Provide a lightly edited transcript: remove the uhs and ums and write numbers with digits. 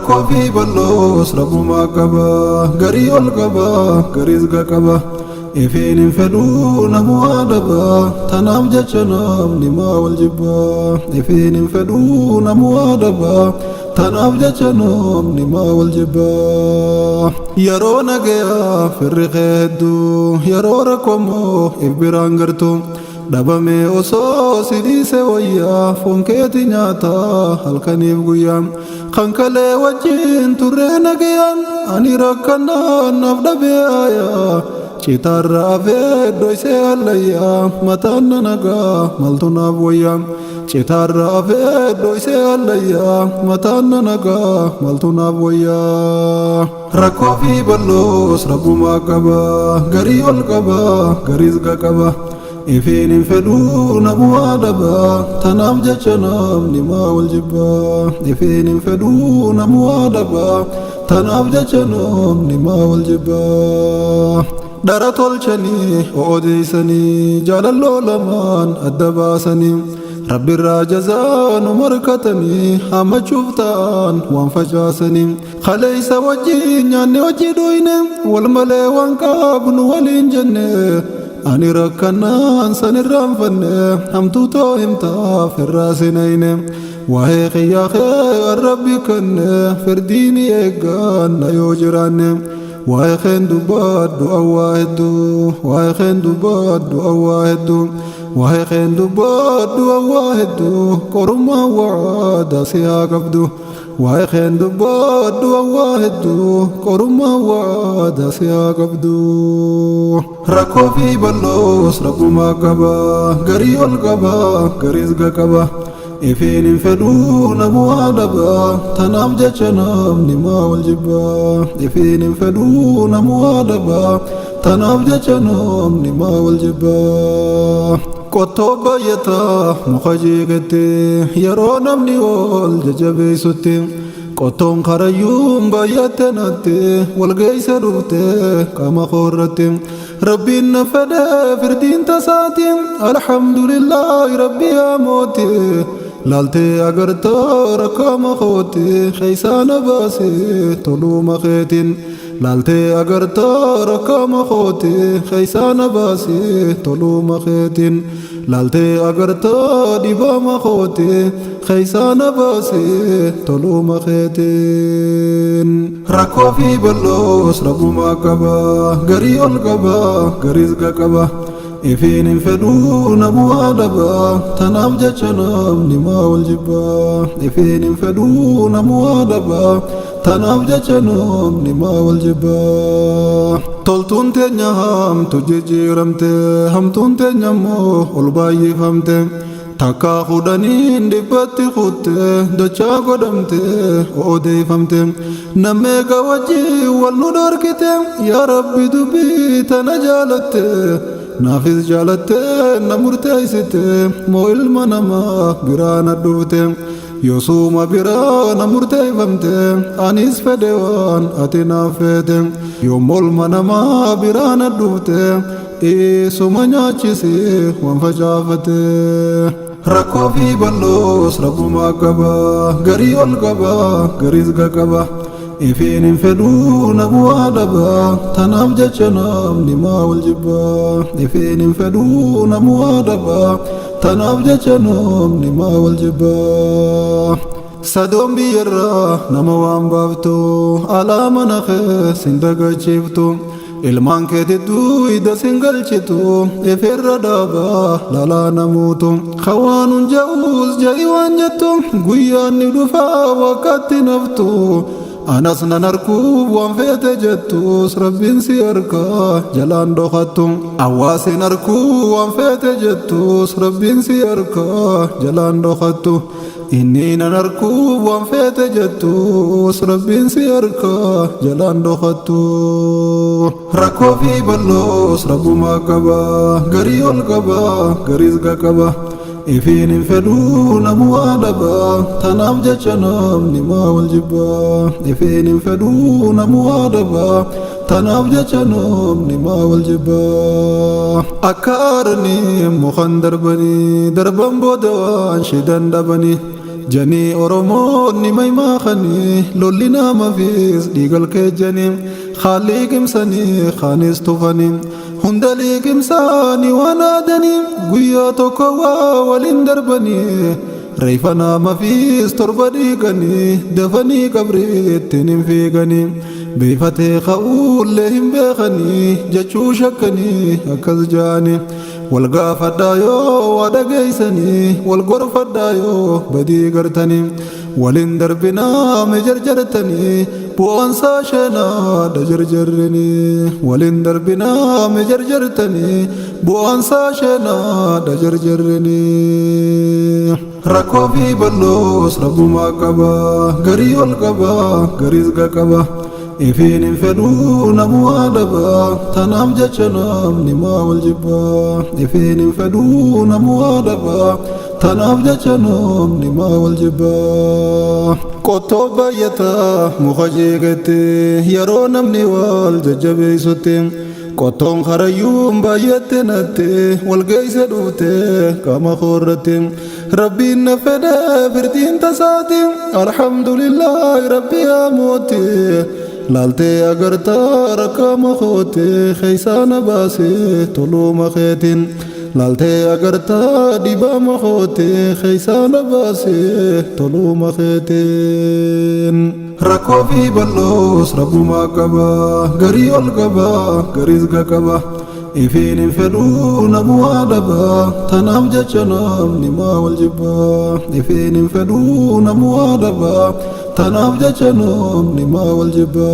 Rakkoo fi bal'oos rabbumaa qaba, garii ol qaba, gariis qaba. Ifiin hin fedhuu namuu adaba, tanaaf jecha namni maa wal jibba. Ifiin hin fedhuu namuu adaba, tanaaf jecha namni maa wal jibba. Yeroo nagayaa firri kee hedduu, yeroo rakkoo immoo if biraan gartu. Dhabamee osoo si dhiise wayyaa, foon keeti nyaataa halkaniif guyyaa. Kan kalee wajjin turree nagayaan, ani rakkannaan naaf dhabee aayaa. Citaarra afee dhoysee hallayyaa, mataan na nagaa maltu naaf wayyaa. Citaarra afee dhoysee hallayyaa, mataan na nagaa maltu naaf wayyaa. Rakkoo fi bal'oos rabbumaa qaba, garii ol qaba, gariis qaba. Ifiin hin fedhuu namuu adaba, tanaaf jecha namni maa wal jibba. Ifiin hin fedhuu namuu adaba, tanaaf jecha namni maa wal jibba. Dhara tolchanii odeessanii, jaalalloo lamaan adda baasanii, rabbirraa jazaa nu markatanii, hammachuuf ta'an waan facaasanii. Kaleessa wajjin nyaanne hojii dhuyne, wal malee waan qabnu waliin jenne. Ani rakkannaan san irraanfanne, hamtuu too himtaaf irraa sinayne. Waa'ee qiyyaa kee rabbi kenne, firdiin eegganna yoo jiraanne. Waa'ee keen dubbadhu awwaa hedduu, waa'ee keen dubbadhu awwaa hedduu, waa'ee keen dubbadhu awwaa hedduu, qorummaa waada si haa qabdu. Waa'ee keen dubbadhu awwaa hedduu, qorummaa waada si haa qabdu. Rakkoo fi bal'oos rabbumaa qaba, garii ol qaba, gariis qaba. Ifiin hin fedhuu namuu adaba, tanaaf jecha namni maa wal jibba. Ifiin hin fedhuu namuu adaba, tanaaf jecha namni maa wal jibba. Qottoo baay'ataa muka jeeqetti, yeroo namni wal jajjabeessutti. Qottoon karayyuun baay'atte natti, walgeessa dhufte qaama koorratti. Rabbiin na fedhe firdiin tasaati, alhamdulillaahi rabbi yaa mooti. Laaltee agartoo rakkaama kooti, keessaa na baase toluma keetiin. Laaltee agartoo rakkaama kooti, keessaa na baase toluma keetiin. Laaltee agartoo dhibama kooti, keessaa na baase toluma keetiin. Rakkoo fi bal'oos rabbumaa qaba, garii ol qaba, gariis qaba. Ifiin hin fedhuu namuu adaba, tanaaf jecha namni maa wal jibba. Ifiin hin fedhuu namuu adaba, tanaaf jecha namni maa wal jibba. Toltuun teenya hamtu jijjiiramte, hamtuun teenya immoo ol baay'ifamte. Takka kudhaniin dhibbatti kutte, dachaa godhamte odeeffamte. Nammeeqa wajjin wal nu dhorkite, yaa rabbi dubbii tana jaalatte. Naafis jaalatte na murteessite, moo ilma namaa biraa na dhufte. Yoosuma biraa na murteeffamte, anis fedhe waan ati naaf feete. Yoom olma namaa biraa na dhufte, isuma nyaachise waan facaafate. Rakkoo fi bal'oos rabbumaa qaba, garii ol qaba, gariis qaba. Ifiin hin fedhuu namuu adaba, tanaaf jecha namni maa wal jibba. Ifiin hin fedhuu namuu adaba, tanaaf jecha namni maa wal jibba. Sadoon biyyarraa nama waan baaftu, alaa mana kee sin dagachiiftu. Ilmaan kee didduu ida sin galchitu, ifirra dhaabaa lalaa namuutu. Hawaanuun ja'uus ja'i waan jettu, guyyaan ni dhufaa wakkatti naftu. Anas nan arkuuf waan feete jettus, rabbiin si harkaa jalaan dhokattu. Hawaasni arkuu waan feete jettus, rabbiin si harkaa jalaan dhokattu. Inni nan arkuuf waan feete jettus, rabbiin si harkaa jalaan dhokattu. Rakkoo fi bal'oos rabbumaa qaba, garii ol qaba, gariis qaba. Ifiin hin fedhuu namuu adaba, tanaaf jecha namni maa wal jibba. Ifiin hin fedhuu namuu adaba, tanaaf jecha namni maa wal jibba. Akka aaranii mukan darbanii, darban booda waan shidan dhabanii. Janii Oromoonni maymaakanii lolli namaafis dhiigal keejjanii haalli qimsanii kaanis tufanii hunda liqimsaanii waan aadanii guyyaa tokko waa waliin darbanii reefa namaafis torba dhiiganii dafanii qabriittiin hin fiiganii beeyfatee ka'uullee hin beekanii jechuu shakkanii akkas ja'anii wal gaafadhaa yoo waa dhageeysanii wal gorfadhaa yoo badii gartanii waliin darbinaa mijarjartanii bu'aansaa sheenaadha jarjarrinii waliin darbinaa mijarjartanii bu'aansaa sheenaadha jarjarrinii. Rakkoo fi bal'oos rabbumaa qaba garii ol qaba gariis qaba. Ifiin hin fedhuu namuu adaba tanaaf jecha namni maa wal jibba. Ifiin hin fedhuu namuu adaba tanaaf jecha namni maa wal jibba. Qottoo baay'ataa muka jeeqetti yeroo namni wal jajjabeessutti qottoon harayyuun baay'atte natti wal geesse dhufte qaama koorratti rabbiin na fedhe firdiin tasaati alhamdulillaahi rabbi yaa mooti laaltee agartaa rakkaama koote keeysaa na baase toluuma keetiin laaltee agartaa dhibaama koote keeysaa na baase toluuma keetiin. Rakkoo fi bal'oos rabbumaa qaba garii ol qaba gariis qaba. Ifiin hin fedhuu namuu adaba tanaaf jecha namni maa wal jibba. Ifiin hin fedhuu namuu adaba tanaaf jecha namni maa wal jibba.